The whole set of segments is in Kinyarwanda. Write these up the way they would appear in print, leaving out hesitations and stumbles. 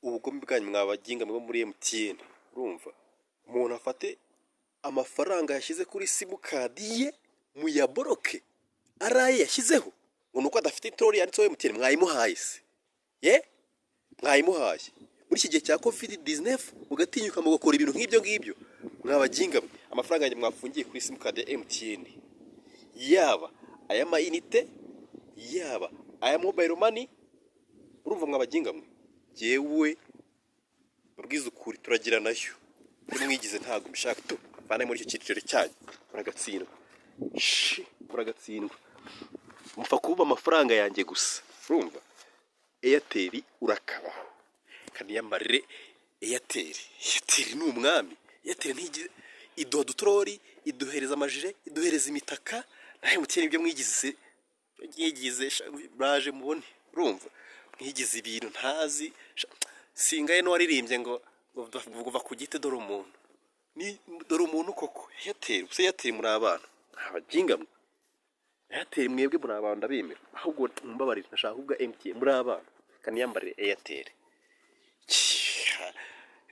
Ubugome bwanyu mwabaginga mwe muri MTN. Urumva, umuntu afate amafaranga yashyize kuri simukadi ye muyaboroke, ari aye yashyizeho, ngo ni uko adafite itorori yanditseho MTN. Mwayimuhaye se? Ye, mwayimuhaye muri iki gihe cya COVID-19, mugatinyuka mugakora ibintu nk'ibyo ngibyo? Mwabaginga mwe, amafaranga yanjye mwafungiye kuri simukadi ya MTN, yaba aya mayinite, yaba aya mobile money, urumva mwabaginga mwe, jyewe babwiza ukuri, turagira nayo. Ibyo mwigize ntabwo mbishaka. Tu vane muri icyo cyiciro cyanyu, muragatsindwa. Shi, muragatsindwa. Mupfa kuba amafaranga yanjye gusa. Urumva, Airtel urakabaho, kaniyambarire Airtel. Airtel ni umwami. Airtel ntigize iduha udutorori, iduhereza amajire, iduhereza imitaka. Nawe MTN, ibyo mwigize, mwigize baje mubone. Urumva, mwigize ibintu ntazi. Singaye n'uwaririmbye ngo va ku giti, dore umuntu ni dore umuntu koko. Airtel se, Airtel muri abana, abaginga mwe. Airtel mwebwe muri abantu, ndabemera. Ahubwo mumbabarire, nashaka kuvuga MTN, muri abana. Kaniyambarire Airtel.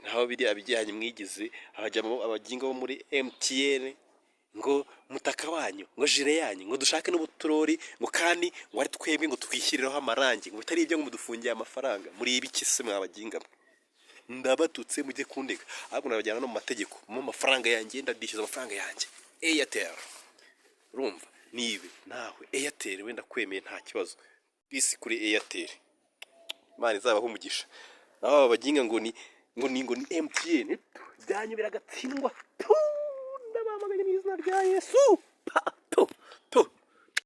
Naho biriya bijyanye mwigize abajyamo abaginga bo muri MTN, ngo umutaka wanyu, ngo jire yanyu, ngo dushake n'ubuturori, ngo kandi ngo ari twebwe ngo twishyirireho amarangi, ngo bitari ibyo ngo mudufungiye amafaranga. Muri ibiki se mwabaginga mwe? Ndabatutse, mujye kundega, ahubwo nabajyana no mu mategeko. Mu mafaranga yanjye, ndadishyuza amafaranga yanjye. Airtel, urumva nibe nawe Airtel wenda kwemeye, nta kibazo. Bisi kuri Airtel, Imana izabaho umugisha. Naho aba baginga ngo ni MTN, byanyu biragatsindwa. Ndabamaganye mu izina rya Yesu. Pa tu tu.